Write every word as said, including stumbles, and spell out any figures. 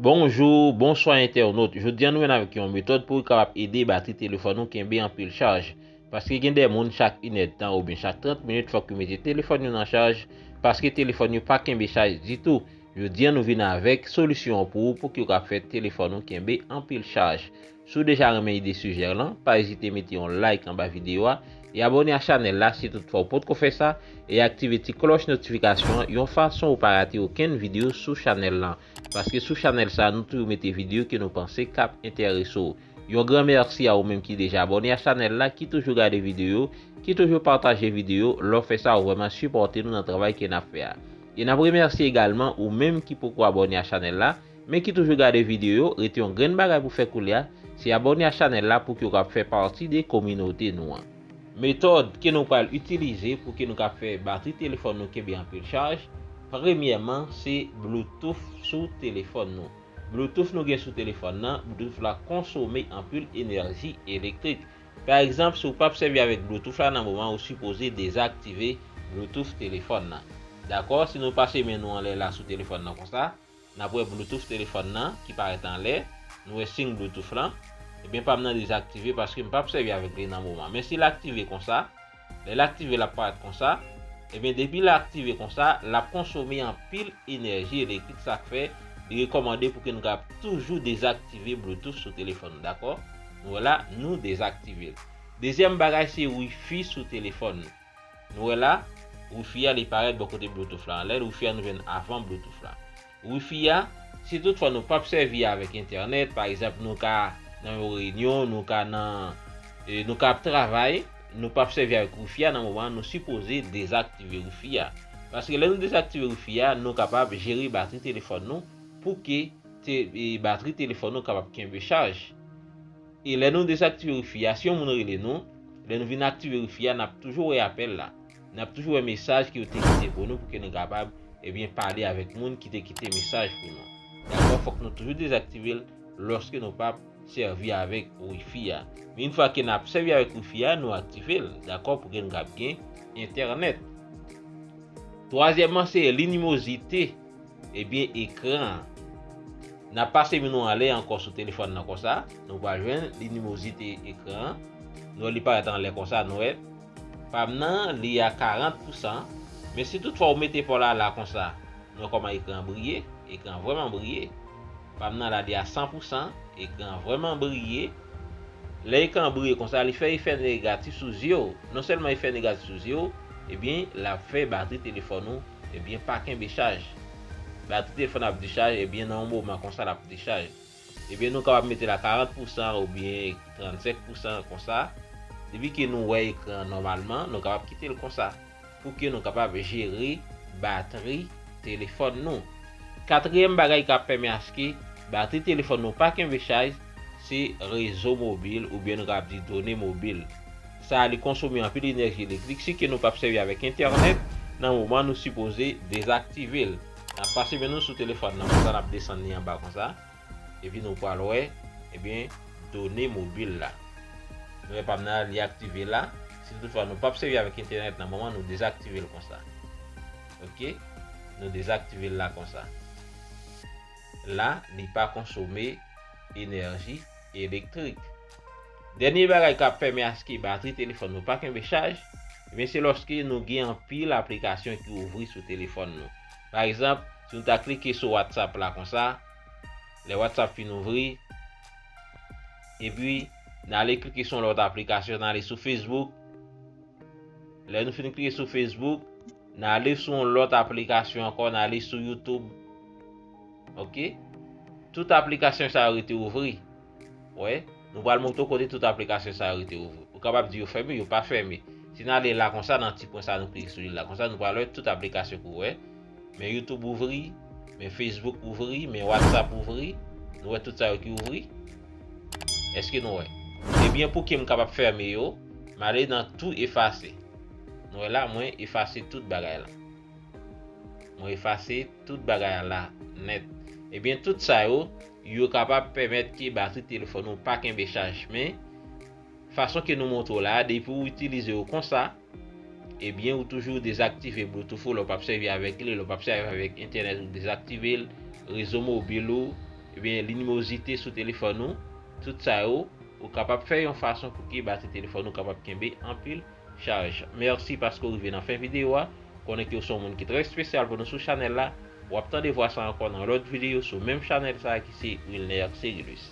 Bonjou, bonswa entènot. Jodi a nou vin avèk yon metòd pou w kapab ede batri telefòn ou kenbe anpil chaj. Paske gen de moun chak inèdtan oubyen chak trant minit fòk yo mete telefòn yo nan chaj, paske telefòn yo pa kenbe chaj ditou. Jodi a nou vin avèk solisyon pou ou pou ki w ka fè telefòn ou kenbe anpil chaj. Si w deja renmen ide sijè lan, pa ezite mete yon like anba videyo a e abòne a chanèl la si toutfwa w potko fè sa, e aktive ti klòch notifikasyon an yon fason ou pa rate okenn videyo sou chanèl lan. Paske sou chanèl sa a, nou toujou mete videyo ke nou panse k ap enterese w. Yon gran mèsi a ou menm ki deja abòne a chanèl la, ki toujou gade videyo, ki toujou pataje videyo. Lè w fè sa, ou vrèman sipòte nou nan travay ke n ap fè a. E n ap remèsye egalman ou menm ki poko abòne a chanèl la, men ki toujou gade videyo yo, rete yon grenn bagay pou fè koulye a, se abòne a chanèl la pou ke w kab fè pati de kominote nou an. Metòd ke nou pral itilize pou ke nou kab fè batri telefòn nou kenbe anpil chaj, premyèman, se Bluetooth sou telefòn nou. Bluetooth nou gen sou telefòn nan, Bluetooth la konsome anpil enèji elektrik. Pa egzanp, si w p ap sèvi avèk Bluetooth la nan moman, ou sipoze dezaktive Bluetooth telefòn nan. Dakò? Si nou pase men nou anlè la sou telefòn nan konsa, n ap wè Bluetooth telefòn nan ki parèt anlè, nou wè siy Bluetooth lan, ebyen pa m nan dezaktive paske m p ap sèvi avèk li nan moman. Men si l aktive konsa, lè l aktive l ap parèt konsa, ebyen depi l aktive konsa, l ap konsome anpil enèji elektrik, sa k fè li rekòmande pou ke nou kapab toujou dezaktive Bluetooth sou telefòn nou, dakò? Nou wè la, nou dezaktive l. Dezyèm bagay se Wi-Fi sou telefòn nou. Nou wè la, Wi-Fi a li parèt bò kote Bluetooth la anlè, Wi-Fi a nou jwenn avan Bluetooth la. Wi-Fi a, si toutfwa nou p ap sèvi avèk entènèt, pa egzanp nou ka nan yon reyinyon, nou ka nan, e, nou ka ap travay, nou p ap sèvi avèk Wi-Fi a nan moman an, nou sipoze dezaktive Wi-Fi a. Paske lè nou dezaktive Wi-Fi a, nou kapab jere batri telefòn nou pou ke te, e, batri telefòn nou kapab kenbe chaj. E lè nou dezaktive Wi-Fi a, si yon moun rele nou, lè nou vin aktive Wi-Fi a, n ap toujou wè apèl la. N ap toujou wè mesaj ke yo te kite pou nou pou ke nou kapab, ebyen, pale avèk moun ki te kite mesaj pou nou. Dakò? Fòk nou toujou dezaktive l lòske nou p ap sèvi avèk Wi-Fi a. Men yon fwa ke n ap sèvi avèk Wi-Fi a, nou aktive l, dakò, pou ke nou kab gen entènèt. Twazyèmman, se linimozite, ebyen, ekran an. N ap pase men nou anlè ankò sou telefòn nan konsa, nou pral jwenn linimozite ekran an. Nou wè li parèt anlè konsa, nou wè. Pa m nan, li a karant pousan. Men si toutfwa ou mete pa w la la konsa, nou wè kòman ekran an briye, ekran an vrèman briye. Pa m nan la, li a san pousan, ekran an vrèman briye. Lè ekran an briye konsa, li fè efè negatif sou zye w. Non sèlman efè negatif sou zye w, ebyen, l ap fè batri telefòn ou, ebyen, pa kenbe chaj. Batri telefòn ap dichaj, ebyen, nan yon moman konsa, l ap dichaj. Ebyen, nou kapab mete l a karant pousan oubyen trannsenk pousan konsa. Depi ke nou wè ekran an nòmalman, nou kapab kite l konsa pou ke nou kapab jere batri telefòn nou. Katriyèm bagay k ap pèmèt aske batri telefòn nou pa kenbe chaj, se rezo mobil oubyen nou kapab di done mobil. Sa a, li konsome anpil enèji elektrik, si ke nou p ap sèvi avèk entènèt, nan moman nou sipoze dezaktive l. N ap pase men nou sou telefòn nan konsa, n ap desann li anba konsa. Epi nou pral wè, ebyen, done mobil la. Nou wè pa m nan, li aktive la. Si toutfwa nou p ap sèvi avèk entènèt nan moman, nou dezaktive l konsa. Oke? Nou dezaktive l la konsa. La, li pa konsome enèji elektrik. Dènye bagay k ap pèmèt aske batri telefòn nou pa kenbe chaj, ebyen, se lòske nou gen anpil aplikasyon ki ouvri sou telefòn nou. Pa egzanp, si nou ta klike sou WhatsApp la konsa, lè WhatsApp fin ouvri, epi n ale klike sou yon lòt aplikasyon, n ale sou Facebook. Lè nou fin klike sou Facebook, n ale sou yon lòt aplikasyon ankò, n ale sou YouTube. Oke? Tout aplikasyon sa yo rete ouvri. Wè, nou pral montre w kote tout aplikasyon sa yo rete ouvri. Ou kapab di yo fèmen, yo pa fèmen. Si n ale la konsa, nan ti pwen sa nou klike sou li la konsa, nou pral wè tout aplikasyon ke w wè. Men YouTube ouvri, men Facebook ouvri, men WhatsApp ouvri. Nou wè tout sa yo ki ouvri? Èske nou wè? Ebyen, pou ke m kapab fèmen yo, m ale nan tou efase. Nou wè la, mwen efase tout bagay la. Mwen efase tout bagay la nèt. Ebyen, tout sa yo, yo kapab pèmèt ke batri telefòn ou pa kenbe chaj. Men, fason ke nou montre w la, depi w itilize yo konsa, ebyen, ou toujou dezaktive Bluetooth ou lè w p ap sèvi avèk li, lè w p ap sèvi avèk entènèt ou dezaktive l, rezo mobil ou, ebyen, linimozite sou telefòn ou, tout sa yo, ou kapab fè yon fason pou ke batri telefòn ou kapab kenbe anpil chaj. Mèsi paske w rive nan fen videyo a. Konnen ke w se yon moun ki trè espesyal pou nou sou chanèl la. W ap tande vwa sa ankò nan lòt videyo sou menm chanèl sa a ki se Wilner Cérilus.